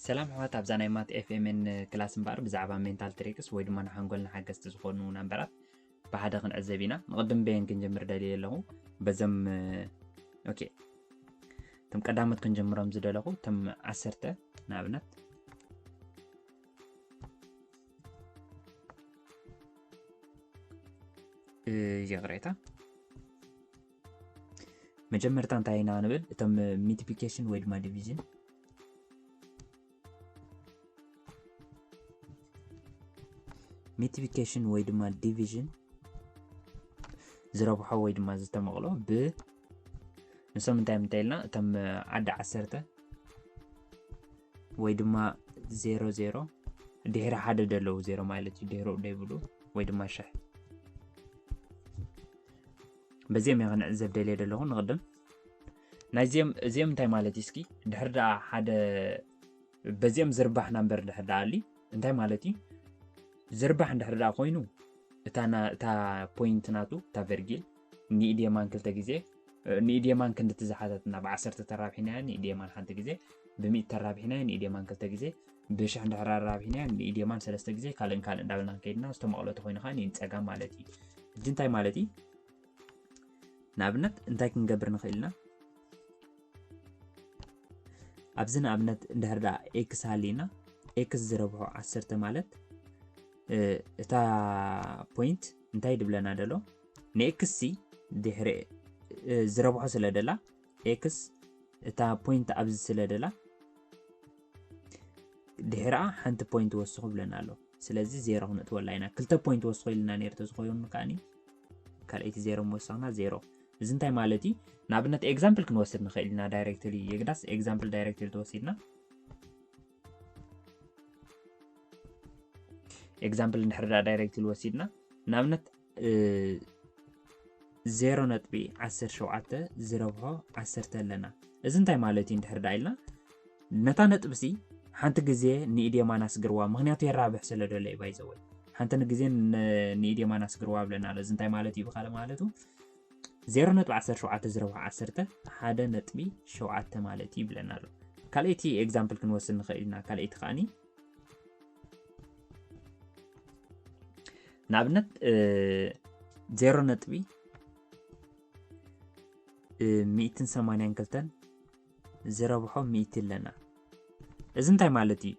ሰላም ኣሕዋት፣ ኣብዛ ናይ ማት ኤፍኤምኤን ክላስ እምበኣር ብዛዕባ ሜንታል ትሪክስ ወይ ድማ ንሓንጎልና ሓገዝቲ ዝኾኑ ናምበራት ብሓደ ክንዕዘብ ኢና። ንቕድም በየን ክንጀምር ደልየ ኣለኹ። በዞም ኦኬ፣ እቶም ቀዳሞት ክንጀምሮም ዝደለኹ እቶም ዓሰርተ ንኣብነት ይቕሬታ። መጀመርታ እንታይ ኢና ንብል? እቶም ሚቲፊኬሽን ወይ ድማ ዲቪዥን ሚቲፊኬሽን ወይ ድማ ዲቪዥን ዝረብሖ ወይ ድማ ዝተመቕሎ ብ ንሶም እንታይ እንታይ ኢልና? እቶም ዓዲ ዓሰርተ ወይ ድማ ዜሮ ዜሮ ድሕሪ ሓደ ደለዉ ዜሮ ማለት እዩ። ድሕሪኡ ደይብሉ ወይ ድማ ሽሕ። በዚኦም እየ ክንዕዘብ ደልየ ደለኹ። ንቕድም ናይዚኦም እዚኦም እንታይ ማለት እዩ? እስኪ ድሕሪ ደኣ ሓደ በዚኦም ዝርባሕ ናምበር ድሕሪ ደኣ ኣሊ እንታይ ማለት እዩ? ዝርባሕ እንድሕሪ ደኣ ኮይኑ እታ ና- እታ ፖይንት ናቱ እታ ቨርጊል ንኢድ የማን ክልተ ግዜ እ፣ ንኢድ የማን ክንድቲ ዝሓተትና ብዓሰርተ ተራብሒናያ ንኢድ የማን ሓንቲ ግዜ ብሚእቲ ተራብሒናያ ንኢድ የማን ክልተ ግዜ ብሽሕ እንድሕር ኣራብሒናያ ንኢድ የማን ሰለስተ ግዜ ካልእን ካልእ እንዳበልና ከይድና ዝተመቕሎ ተኮይኑ ከዓ ንኢድ ፀጋም ማለት እዩ። ሕጂ እንታይ ማለት እዩ? ንኣብነት እንታይ ክንገብር ንኽእል ኢና? ኣብዚ ንኣብነት እንድሕር ደኣ ኤክስ ሃሊና ኤክስ ዝረብሖ ዓሰርተ ማለት እ፣ እታ ፖይንት እንታይ ድብለና ደሎ ንኤክስ ሲ ድሕሪ እ፣ ዝረብሖ ስለ ደላ ኤክስ እታ ፖይንት ኣብዚ ስለ ደላ ድሕሪኣ ሓንቲ ፖይንት ወስኹ ብለና ኣሎ። ስለዚ ዜሮ ክነእትወላ ኢና። ክልተ ፖይንት ወስኹ ኢልና ነይሩ ተዝኾይኑ ከዓኒ ካልኣይቲ ዜሮ ምወሰኽና ዜሮ። እዚ እንታይ ማለት እዩ? ንኣብነት ኤግዛምፕል ክንወስድ ንኽእል ኢና። ዳይሬክትሊ የግዳስ ኤግዛምፕል ዳይሬክትሊ ተወሲድና ኤግዛምፕል እንድሕር ዳ ዳይሬክትሊ ወሲድና ንኣብነት እ፣ ዜሮ ነጥቢ ዓሰርተ ሸውዓተ ዝረብሖ ዓሰርተ ኣለና። እዚ እንታይ ማለት እዩ እንድሕር ዳ ኢልና ነታ ነጥብሲ ሓንቲ ግዜ ንኢድ የማን ኣስግርዋ፣ ምክንያቱ የራብሕ ስለ ደሎ እዩ። ባይዘወይ ሓንቲ ንግዜ ን- ንኢድ የማን ኣስግርዋ ብለና ኣሎ። እዚ እንታይ ማለት እዩ ብካልእ ማለቱ ዜሮ ነጥቢ ዓሰርተ ሸውዓተ ዝረብሖ ዓሰርተ ሓደ ነጥቢ ሸውዓተ ማለት እዩ ይብለና ኣሎ። ካልኣይቲ ኤግዛምፕል ክንወስድ ንኽእል ኢና። ካልኣይቲ ከዓኒ ንኣብነት እ፣ ዜሮ ነጥቢ እ፣ ሚእትን ሰማንያን ክልተን ዝረብሖ ሚእቲ ኣለና። እዚ እንታይ ማለት እዩ?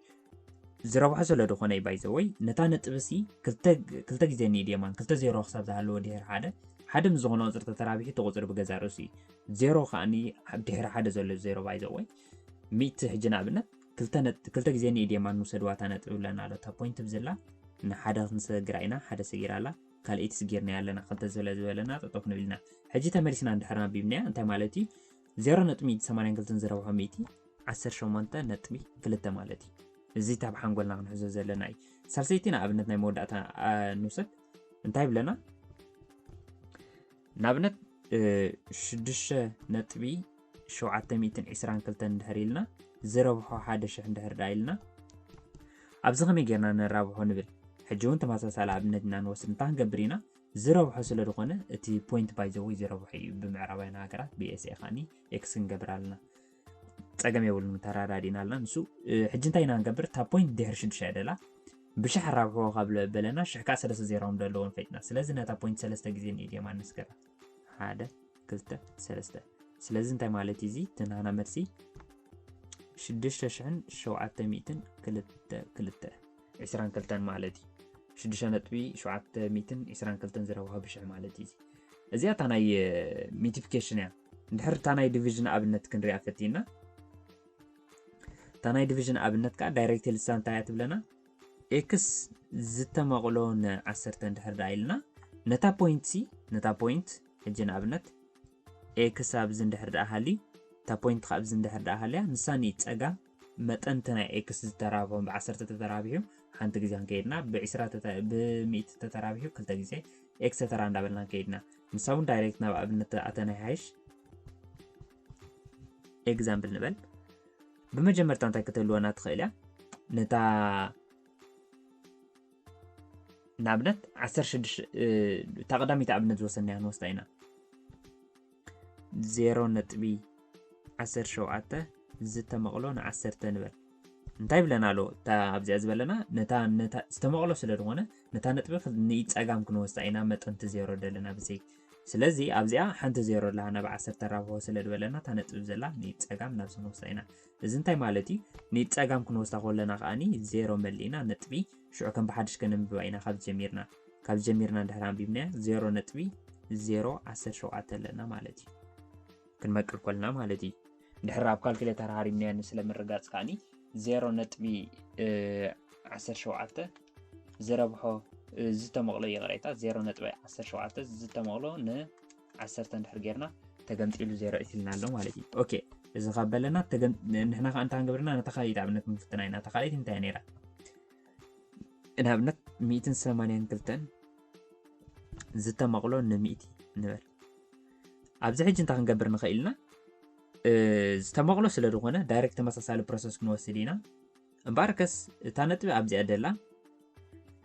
ዝረብሖ ስለ ዝኾነ እዩ ባይዘወይ ነታ ነጥብሲ ክልተ ክልተ ግዜ ንኢድ የማን ክልተ ዜሮ ክሳብ ዝሃለዎ ድሕሪ ሓደ ሓደ ምስ ዝኾነ ቁፅሪ ተተራቢሑ እቲ ቁፅሪ ብገዛ ርእሱ እዩ። ዜሮ ከዓኒ ድሕሪ ሓደ ዘሎ ዜሮ ባይዘወይ ሚእቲ ሕጂ ንኣብነት ክልተ ነጥ- ክልተ ግዜ ንኢድ የማን ንውሰድዋ እታ ነጥቢ ብለና ኣሎ። እታ ፖይንት ብዝላ ንሓደ ክንሰግራ ኢና፣ ሓደ ሰጊራ ኣላ፣ ካልኣይቲ ስጊርና ኣለና። ክልተ ስለ ዝበለና ጠጠው ክንብል ኢና። ሕጂ ተመሊስና እንድሕር ኣንቢብናያ እንታይ ማለት እዩ? ዜሮ ነጥቢ ሰማንያን ክልተን ዝረብሖ ሚእቲ ዓሰርተ ሸሞንተ ነጥቢ ክልተ ማለት እዩ። እዚ ታብ ሓንጎልና ክንሕዞ ዘለና እዩ። ሳልሰይቲ ንኣብነት ናይ መወዳእታ ኣ፣ ንውሰድ እንታይ ብለና? ንኣብነት እ፣ ሽዱሽተ ነጥቢ ሸውዓተ ሚእትን ዕስራን ክልተን እንድሕር ኢልና ዝረብሖ ሓደ ሽሕ እንድሕር ዳ ኢልና ኣብዚ ከመይ ጌርና ነራብሖ ንብል። ሕጂ እውን ተመሳሳሊ ኣብነት ኢና ንወስድ። እንታይ ክንገብር ኢና? ዝረብሖ ስለ ዝኾነ እቲ ፖይንት ባይዘወይ ዝረብሖ እዩ ብምዕራባውያን ሃገራት ብኤስኤ ከዓኒ ኤክስ ክንገብር ኣለና። ፀገም የብሉን ተራዳዲና ኣለና። ንሱ እ፣ ሕጂ እንታይ ኢና ንገብር? እታ ፖይንት ድሕሪ ሽዱሽተ እያ ደላ ብሽሕ ኣራብሕዎ ካብ ለ- በለና ሽሕ ከዓ ሰለስተ ዜሮ ከም ዘለዎ ንፈልጥና። ስለዚ ነታ ፖይንት ሰለስተ ግዜ ንኢድ የማን ንስገራ ሓደ ክልተ ሰለስተ። ስለዚ እንታይ ማለት እዩ? እዚ ትናና መልሲ ሽዱሽተ ሽሕን ሸውዓተ ሚእትን ክልተ ክልተ ዕስራን ክልተን ማለት እዩ። ሽዱሽተ ነጥቢ ሸውዓተ ሚእትን ዕስራን ክልተን ዝረብሖ ብሽሕ ማለት እዩ። እዚ እዚኣ እታ ናይ ሚቲፊኬሽን እያ። እንድሕር እታ ናይ ዲቪዥን ኣብነት ክንሪኣ ፈቲና እታ ናይ ዲቪዥን ኣብነት ከዓ ዳይሬክት ልሳ እንታይ እያ ትብለና? ኤክስ ዝተመቕሎ ንዓሰርተ እንድሕር ደኣ ኢልና ነታ ፖይንት ሲ ነታ ፖይንት ሕጂ ንኣብነት ኤክስ ኣብዚ እንድሕር ደኣ ሃልዩ እታ ፖይንት ከዓ ኣብዚ እንድሕር ደኣ ሃልያ ንሳ ንፀጋ መጠን እቲ ናይ ኤክስ ዝተራብሖ ብዓሰርተ ተተራቢሑ ሓንቲ ግዜ ክንከይድና ብዕስራ ተተ- ብሚእቲ ተተራቢሑ ክልተ ግዜ ኤክስ ተራ እንዳበልና ከይድና ንሳ እውን ዳይሬክት ናብ ኣብነት ኣተና ይሓይሽ። ኤግዛምፕል ንበል ብመጀመርታ እንታይ ክትህልወና ትኽእል እያ? ነታ ንኣብነት ዓሰርተ ሽዱሽተ እ፣ እታ ቀዳመይቲ ኣብነት ዝወሰድናያ ክንወስዳ ኢና። ዜሮ ነጥቢ ዓሰርተ ሸውዓተ ዝተመቕሎ ንዓሰርተ ንበል። እንታይ ይብለና ኣሎ? እታ ኣብዚኣ ዝበለና ነታ ነታ ዝተመቕሎ ስለ ዝኾነ ነታ ነጥቢ ክል- ንኢድ ጸጋም ክንወስዳ ኢና፣ መጠንቲ ዜሮ ደለና ብዘይ። ስለዚ ኣብዚኣ ሓንቲ ዜሮ ኣለና፣ ናብ ዓሰርተ ራብሖ ስለ ዝበለና እታ ነጥቢ ዘላ ንኢድ ጸጋም ናብዚ ንወስዳ ኢና። እዚ እንታይ ማለት እዩ? ንኢድ ጸጋም ክንወስዳ ከለና ከኣኒ ዜሮ መሊእና ነጥቢ ሽዑ ከም ብሓድሽ ከነንብባ ኢና። ካብ ጀሚርና ካብ ጀሚርና እንድሕር ኣንቢብናያ ዜሮ ነጥቢ ዜሮ ዓሰርተ ሸውዓተ ኣለና ማለት እዩ። ክንመቅል ኮልና ማለት እዩ። እንድሕር ኣብ ካልኩሌተር ሃሪምናያ ንስለ ምርጋጽ ከኣኒ ዜሮ ነጥቢ ዓሰርተ ሸውዓተ ዝረብሖ ዝተመቕሎ፣ ይቕሬታ፣ ዜሮ ነጥቢ ዓሰርተ ሸውዓተ ዝተመቕሎ ን ዓሰርተ እንድሕር ጌርና ተገምጢሉ ዜሮ እትልና ኣሎ ማለት እዩ። ኦኬ፣ እዚ ካብ በለና ተገም- ንሕና ከዓ እንታይ ክንገብርና ነታ ካልኣይቲ ኣብነት ክንፍትና ኢና። እታ ካልኣይቲ እንታይ ነይራ? ንኣብነት ሚእትን ሰማንያን ክልተን ዝተመቕሎ ንሚእቲ ንበል። ኣብዚ ሕጂ እንታይ ክንገብር ንኽእል ኢና? ዝተመቕሎ ስለ ዝኾነ ዳይሬክት ተመሳሳሊ ፕሮሰስ ክንወስድ ኢና። እምበኣርከስ እታ ነጥቢ ኣብዚኣ ደላ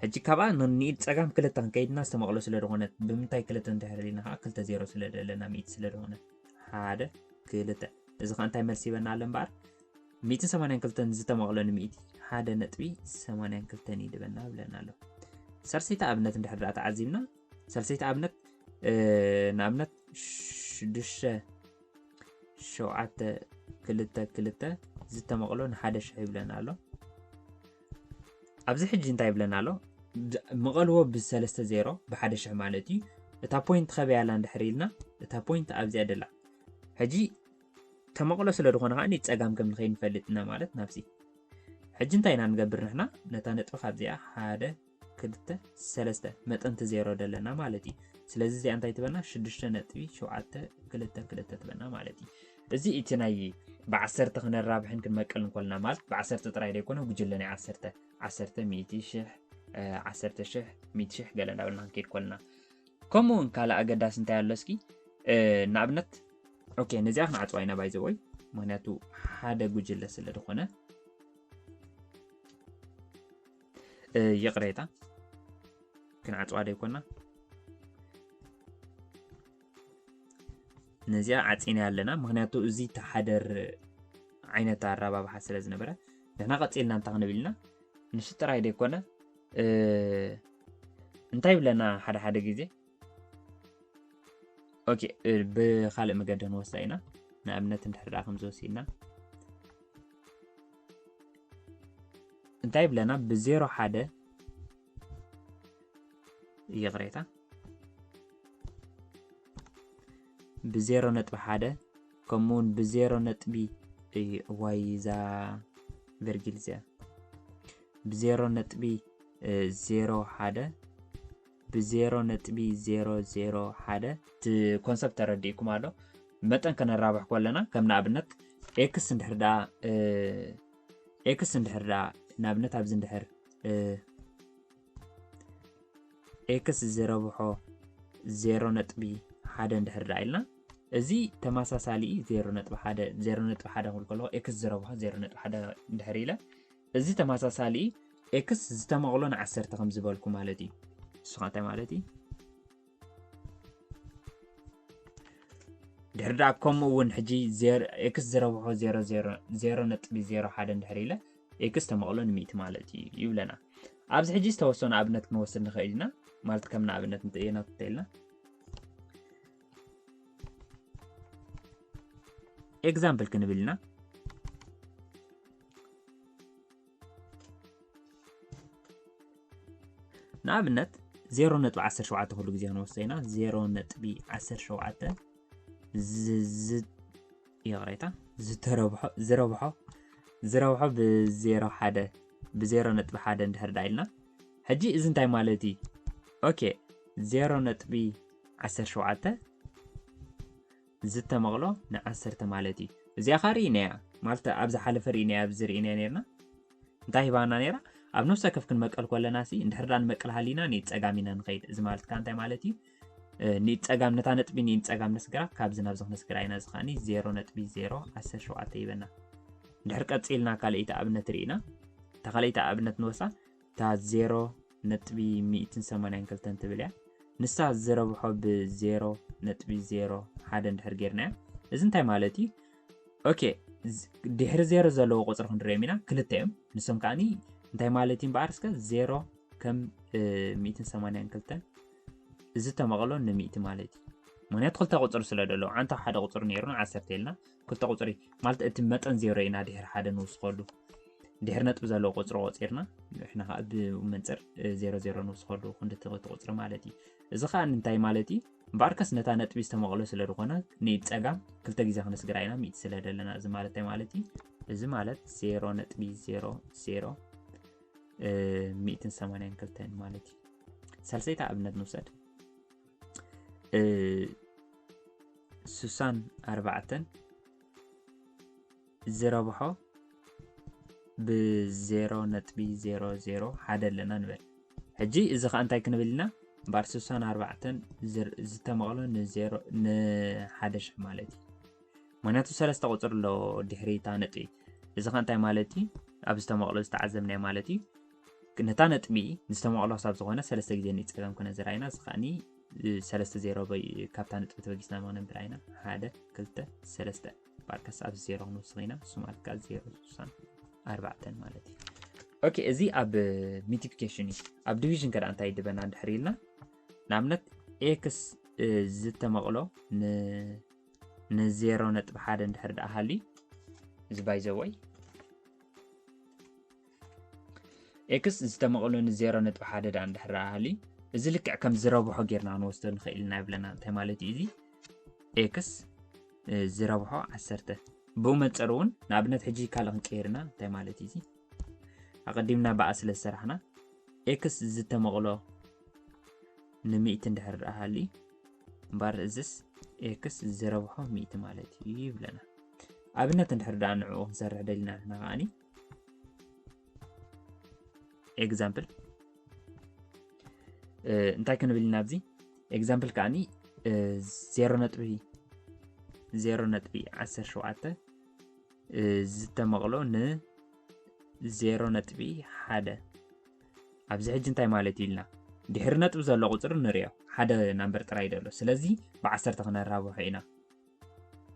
ሕጂ ካብኣ ንኢድ ጸጋም ክልተ ክንከይድና ዝተመቕሎ ስለ ዝኾነት ብምንታይ ክልተ እንድሕር ኢልና ከዓ ክልተ ዜሮ ስለ ደለና ሚእቲ ስለ ዝኾነ ሓደ ክልተ። እዚ ከዓ እንታይ መልሲ ይበና ኣሎ እምበኣር? ሚእትን ሰማንያን ክልተን ዝተመቕሎ ንሚእቲ ሓደ ነጥቢ ሰማንያን ክልተን ይድበና ብለና ኣሎ። ሳልሰይቲ ኣብነት እንድሕር ደኣ ተዓዚብና፣ ሳልሰይቲ ኣብነት ንኣብነት ሽዱሽተ ሸውዓተ ክልተ ክልተ ዝተመቕሎ ንሓደ ሽሕ ይብለና ኣሎ። ኣብዚ ሕጂ እንታይ ይብለና ኣሎ? መቐልዎ ብሰለስተ ዜሮ ብሓደ ሽሕ ማለት እዩ። እታ ፖይንት ከበያላ እንድሕር ኢልና እታ ፖይንት ኣብዚኣ ደላ። ሕጂ ተመቕሎ ስለ ዝኾነ ከዓ ጸጋም ከም ንኸይድ ንፈልጥ ኢና ማለት ናብዚ። ሕጂ እንታይ ኢና ንገብር ንሕና? ነታ ነጥቢ ካብዚኣ ሓደ ክልተ ሰለስተ መጠንቲ ዜሮ ደለና ማለት እዩ። ስለዚ እዚኣ እንታይ ትበና? ሽዱሽተ ነጥቢ ሸውዓተ ክልተ ክልተ ትበና ማለት እዩ። እዚ እቲ ናይ ብዓሰርተ ክነራብሕን ክንመቅልን ኮልና ማለት ብዓሰርተ ጥራይ ዘይኮነ ጉጅለ ናይ ዓሰርተ ዓሰርተ ሚእቲ ሽሕ ዓሰርተ ሽሕ ሚእቲ ሽሕ ገለ እንዳበልና ክንከይድ ኮልና። ከምኡ እውን ካልእ ኣገዳሲ እንታይ ኣሎ እስኪ ንኣብነት ኦኬ ነዚኣ ክንዓፅዋ ኢና ባይዘወይ ምክንያቱ ሓደ ጉጅለ ስለ ዝኾነ ይቕሬታ ክንዓፅዋ ደይኮና ነዚኣ ዓፂና ኣለና ምክንያቱ እዚ ተሓደር ዓይነት ኣራባብሓ ስለ ዝነበረ ንሕና ቀፂልና እንታ ክንብል ኢና ንሱ ጥራይ ደይኮነ እንታይ ይብለና ሓደ ሓደ ግዜ ኦኬ ብካልእ መገዲ ክንወስዳ ኢና ንኣብነት እንድሕር ደኣ ከምዚ ወሲድና እንታይ ይብለና ብዜሮ ሓደ ይቕሬታ ብዜሮ ነጥቢ ሓደ ከምኡውን ብዜሮ ነጥቢ ዋይዛ ቨርጊል እዚኣ ብዜሮ ነጥቢ ዜሮ ሓደ ብዜሮ ነጥቢ ዜሮ ዜሮ ሓደ እቲ ኮንሰፕት ተረዲእኩም ኣሎ መጠን ከነራብሕ ከለና ከም ንኣብነት ኤክስ እንድሕር ደኣ ኤክስ እንድሕር ደኣ ንኣብነት ኣብዚ እንድሕር ኤክስ ዝረብሖ ዜሮ ነጥቢ ሓደ እንድሕር ደኣ ኢልና እዚ ተመሳሳሊ ዜሮ ነጥቢ ሓደ ዜሮ ነጥቢ ሓደ ክብል ከለኹ ኤክስ ዝረብሖ ዜሮ ነጥቢ ሓደ እንድሕር ኢለ እዚ ተመሳሳሊ ኤክስ ዝተመቕሎ ንዓሰርተ ከም ዝበልኩ ማለት እዩ ንሱ እንታይ ማለት እዩ ድሕሪ ደኣ ከምኡ እውን ሕጂ ኤክስ ዝረብሖ ዜሮ ነጥቢ ዜሮ ሓደ እንድሕር ኢለ ኤክስ ተመቕሎ ንሚእቲ ማለት እዩ ይብለና ኣብዚ ሕጂ ዝተወሰኑ ኣብነት ክንወስድ ንኽእል ኢና ማለት ከም ንኣብነት ንጥየና ክተልና ኤግዛምፕል ክንብል ኢና ንኣብነት ዜሮ ነጥቢ ዓሰርተ ሸውዓተ ኩሉ ግዜ ክንወስዶ ኢና ዜሮ ነጥቢ ዓሰርተ ሸውዓተ ይቕሬታ ዝተረብሖ ዝረብሖ ዝረብሖ ብዜሮ ሓደ ብዜሮ ነጥቢ ሓደ እንድሕር ዳ ኢልና ሕጂ እዚ እንታይ ማለት እዩ ኦኬ ዜሮ ነጥቢ ዓሰርተ ሸውዓተ ዝተመቕሎ ንዓሰርተ ማለት እዩ እዚኣ ካ ርኢናያ ማለት ኣብ ዝሓለፈ ርኢናያ ኣብዚ ርኢናያ ነርና እንታይ ሂባና ነራ ኣብ ነፍሲ ወከፍ ክንመቀል ከለና ሲ እንድሕር ዳ ንመቀል ሃሊና ንኢድ ጸጋም ኢና ንኸይድ እዚ ማለት ካ እንታይ ማለት እዩ ንኢድ ጸጋም ነታ ነጥቢ ንኢድ ጸጋም ነስግራ ካብዚ ናብዚ ክነስግራ ኢና እዚ ከዓኒ ዜሮ ነጥቢ ዜሮ ዓሰርተ ሸውዓተ ይበና እንድሕር ቀጺልና ካልኣይቲ ኣብነት ርኢና እታ ካልኣይቲ ኣብነት ንወሳ እታ ዜሮ ነጥቢ ሚእትን ሰማንያን ክልተን ትብል እያ ንሳ ዝረብሖ ብዜሮ ነጥቢ ዜሮ ሓደ እንድሕር ጌርናያ እዚ እንታይ ማለት እዩ ኦኬ ድሕሪ ዜሮ ዘለዎ ቁፅሪ ክንሪኦም ኢና። ክልተ እዮም። ንሶም ከዓኒ እንታይ ማለት እዩ እምበኣር? እስከ ዜሮ ከም ሚእትን ሰማንያን ክልተን፣ እዚ ተመቕሎ ንሚእቲ ማለት እዩ። ምክንያቱ ክልተ ቁፅሪ ስለ ደለዎ፣ ዓንታ ሓደ ቁፅሪ ነይሩና ዓሰርተ ኢልና፣ ክልተ ቁፅሪ ማለት እቲ መጠን ዜሮ ኢና ድሕሪ ሓደ ንውስኸሉ። ድሕሪ ነጥቢ ዘለዎ ቁፅሪ ቆፂርና፣ ንሕና ከዓ ብመንፅር ዜሮ ዜሮ ንውስኸሉ ክንዲ እቲ ቁፅሪ ማለት እዩ። እዚ ከዓ እንታይ ማለት እዩ? እምበኣርከስ ነታ ነጥቢ ዝተመቕሎ ስለ ዝኾነ ንኢድ ጸጋም ክልተ ግዜ ክነስግራ ኢና፣ ሚእቲ ስለ ደለና። እዚ ማለት እንታይ ማለት እዩ? እዚ ማለት ዜሮ ነጥቢ ዜሮ ዜሮ ሚእትን ሰማንያን ክልተን ማለት እዩ። ሳልሰይቲ ኣብነት ንውሰድ። ስሳን ኣርባዕተን ዝረብሖ ብዜሮ ነጥቢ ዜሮ ዜሮ ሓደ ኣለና ንበል። ሕጂ እዚ ከዓ እንታይ ክንብል ኢና? እምበኣር ስሳን ኣርባዕተን ዝተመቕሎ ንሓደ ሽሕ ማለት እዩ። ምክንያቱ ሰለስተ ቁፅሪ ኣሎ ድሕሪታ ነጥቢ። እዚ ከዓ እንታይ ማለት እዩ? ኣብ ዝተመቕሎ ዝተዓዘብናዮ ማለት እዩ። ነታ ነጥቢ ዝተመቕሎ ክሳብ ዝኾነ ሰለስተ ግዜ ንፀገም ክነዝራ ኢና። እዚ ከዓኒ ሰለስተ ዜሮ ካብታ ነጥቢ ተበጊስና መቕነብር ኢና። ሓደ ክልተ ሰለስተ ባርከስ ኣብ ዜሮ ክንወስኽ ኢና። እሱ ማለት ከዓ ዜሮ ስሳን ኣርባዕተን ማለት እዩ። ኦኬ፣ እዚ ኣብ ሚቲፊኬሽን እዩ። ኣብ ዲቪዥን ከዳ እንታይ ይድበና እንድሕር ኢልና፣ ንኣብነት ኤክስ ዝተመቕሎ ንዜሮ ነጥቢ ሓደ እንድሕር ደኣ ሃልዩ፣ እዚ ባይዘወይ ኤክስ ዝተመቕሎ ንዜሮ ነጥቢ ሓደ ደኣ እንድሕር ደኣ ሃልዩ፣ እዚ ልክዕ ከም ዝረብሖ ጌርና ክንወስዶ ንኽእል ኢና ይብለና። እንታይ ማለት እዩ እዚ? ኤክስ ዝረብሖ ዓሰርተ። ብኡ መፀር እውን ንኣብነት ሕጂ ካልእ ክንቀይርና እንታይ ማለት እዩ እዚ? ኣቐዲምና ብኣ ስለ ዝሰራሕና ኤክስ ዝተመቕሎ ንሚእቲ እንድሕር ደኣ ሃልዩ እምበኣር እዝስ ኤክስ ዝረብሖ ሚእቲ ማለት እዩ ይብለና። ኣብነት እንድሕር ደኣ ንዕኡ ክንሰርሕ ደሊና ንሕና ከዓኒ ኤግዛምፕል እንታይ ክንብል ኢና ኣብዚ ኤግዛምፕል ከዓኒ ዜሮ ነጥቢ ዜሮ ነጥቢ ዓሰርተ ሸውዓተ ዝተመቕሎ ን ዜሮ ነጥቢ ሓደ። ኣብዚ ሕጂ እንታይ ማለት እዩ ኢልና ድሕሪ ነጥቢ ዘሎ ቁፅሪ ንሪኦ ሓደ ናምበር ጥራይ ደሎ። ስለዚ ብዓሰርተ ክነራብሖ ኢና።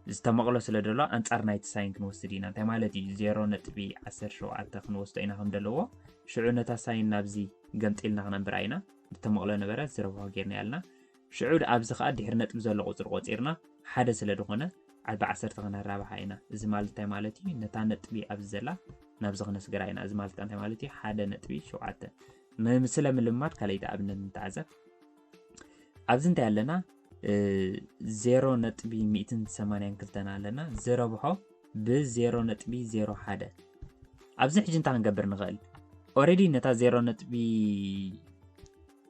ዝተመቕሎ ስለ ደሎ ኣንፃር ናይቲ ሳይን ክንወስድ ኢና። እንታይ ማለት እዩ? ዜሮ ነጥቢ ዓሰርተ ሸውዓተ ክንወስዶ ኢና ከም ደለዎ። ሽዑ ነታ ሳይን ናብዚ ገምጢልና ክነንብራ ኢና። ዝተመቕሎ ነበረ ዝረብሖ ጌርና ያልና። ሽዑ ኣብዚ ከዓ ድሕሪ ነጥቢ ዘሎ ቁፅሪ ቆፂርና ሓደ ስለ ዝኾነ ዓቢ ዓሰርተ ክነራብሓ ኢና። እዚ ማለት እንታይ ማለት እዩ? ነታ ነጥቢ ኣብዚ ዘላ ናብዚ ክነስግራ ኢና። እዚ ማለት ከዓ እንታይ ማለት እዩ? ሓደ ነጥቢ ሸውዓተ። ም- ስለ ምልማድ ካልኣይቲ ኣብነት ንተዓዘብ። ኣብዚ እንታይ ኣለና? ዜሮ ነጥቢ ሚእትን ሰማንያን ክልተን ኣለና። ዝረብሖ ብዜሮ ነጥቢ ዜሮ ሓደ። ኣብዚ ሕጂ እንታይ ክንገብር ንኽእል? ኦረዲ ነታ ዜሮ ነጥቢ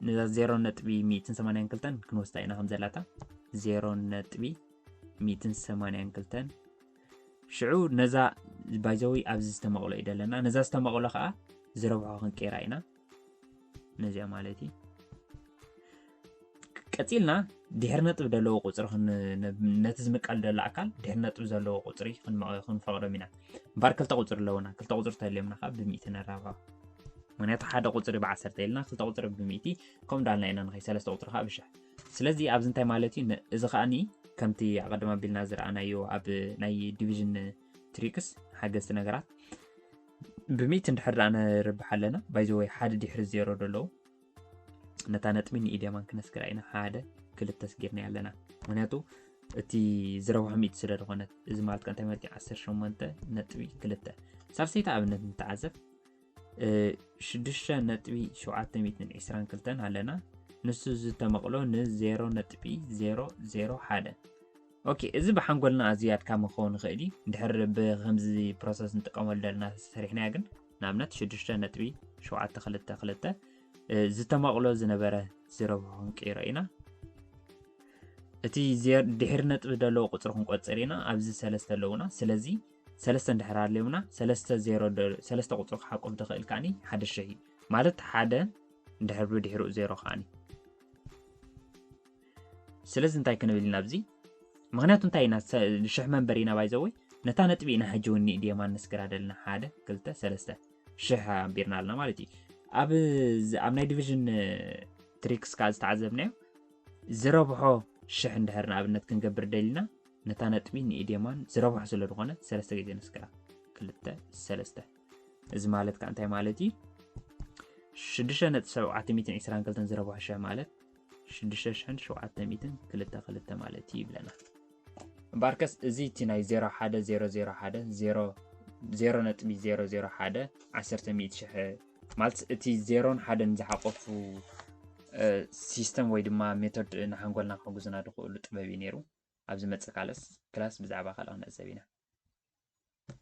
ነዛ ዜሮ ነጥቢ ሚእትን ሰማንያን ክልተን ክንወስዳ ኢና ከም ዘላታ ዜሮ ነጥቢ ሚእትን ሰማንያን ክልተን። ሽዑ ነዛ ባይዘዊ ኣብዚ ዝተመቕሎ እዩ ደለና። ነዛ ዝተመቕሎ ከዓ ዝረብሖ ክንቀይራ ኢና። ነዚኣ ማለት እዩ። ቀፂልና ድሕሪ ነጥቢ ዘለዎ ቁፅሪ ክን- ነቲ ዝምቀል ዘሎ ኣካል ድሕሪ ነጥቢ ዘለዎ ቁፅሪ ክንመ- ክንፈቕዶም ኢና። እምበኣር ክልተ ቁፅሪ ኣለውና። ክልተ ቁፅሪ ተልዮምና ከዓ ብሚእቲ ነራብሖ። ምክንያቱ ሓደ ቁፅሪ ብዓሰርተ ኢልና ክልተ ቁፅሪ ብሚእቲ ከምኡ እንዳልና ኢና ንኸይ ሰለስተ ቁፅሪ ከዓ ብሽሕ። ስለዚ ኣብዚ እንታይ ማለት እዩ? ን- እዚ ከዓኒ ከምቲ ኣቐድም ኣቢልና ዝረኣናዮ ኣብ ናይ ዲቪዥን ትሪክስ ሓገዝቲ ነገራት ብሚእቲ እንድሕር ደኣ ንርብሕ ኣለና። ባይዘወይ ሓደ ድሕሪ ዜሮ ደለዉ ነታ ነጥቢ ንኢድ የማን ክነስግራ ኢና። ሓደ ክልተ ስጊርና ኣለና። ምክንያቱ እቲ ዝረብሖ ሚእቲ ስለ ዝኾነ። እዚ ማለት ከ እንታይ ማለት እዩ? ዓሰርተ ሸሞንተ ነጥቢ ክልተ። ሳልሰይቲ ኣብነት ንተዓዘብ። ሽዱሽተ ነጥቢ ሸውዓተ ሚእትን ዕስራን ክልተን ኣለና። ንሱ ዝተመቕሎ ንዜሮ ነጥቢ ዜሮ ዜሮ ሓደ። ኦኬ፣ እዚ ብሓንጎልና ኣዝዩ ኣድካሚ ክኸውን ይኽእል እዩ። እንድሕር ብከምዚ ፕሮሰስ ንጥቀመሉ ዘለና ሰሪሕናዮ ግን ንኣብነት ሽዱሽተ ነጥቢ ሸውዓተ ክልተ ክልተ ዝተመቕሎ ዝነበረ ዝረብሖ ክንቅይሮ ኢና። እቲ ድሕሪ ነጥቢ ዘለዎ ቁፅሪ ክንቆፅር ኢና። ኣብዚ ሰለስተ ኣለውና። ስለዚ ሰለስተ እንድሕር ኣለውና ሰለስተ ቁፅሪ ክሓቁፍ ዝኽእል ከዓኒ ሓደ ሽሕ እዩ። ማለት ሓደ እንድሕር ብድሕሪኡ ዜሮ ከዓኒ። ስለዚ እንታይ ክንብል ኢና ኣብዚ? ምክንያቱ እንታይ ኢና ሽሕ መንበር ኢና ባይዘወይ ነታ ነጥቢ ኢና ሕጂ እውን ንኢድ የማን ንስግራ ደለና ሓደ ክልተ ሰለስተ ሽሕ ኣንቢርና ኣለና ማለት እዩ። ኣብ ኣብ ናይ ዲቪዥን ትሪክስ ከዓ ዝተዓዘብናዮ ዝረብሖ ሽሕ እንድሕር ንኣብነት ክንገብር ደሊና ነታ ነጥቢ ንኢዴማን ዝረብሖ ስለ ዝኾነ ሰለስተ ግዜ ነስክራ። ክልተ ሰለስተ። እዚ ማለት ከዓ እንታይ ማለት እዩ? ሽዱሽተ ነጥቢ ሸውዓተ ሚእትን ዕስራን ክልተን ዝረብሖ ሽሕ ማለት ሽዱሽተ ሽሕን ሸውዓተ ሚእትን ክልተ ክልተ ማለት እዩ ይብለና። እምበኣርከስ እዚ እቲ ናይ ዜሮ ሓደ ዜሮ ዜሮ ሓደ ዜሮ ነጥቢ ዜሮ ዜሮ ሓደ ዓሰርተ ሚእቲ ሽሕ ማለት እቲ ዜሮን ሓደን ዝሓቆፉ ሲስተም ወይ ድማ ሜቶድ ንሓንጎልና ክሕግዙና ዝኽእሉ ጥበብ እዩ ነይሩ። ኣብ ዝመጽእ ካልስ ክላስ ብዛዕባ ካልእ ክንዕዘብ ኢና።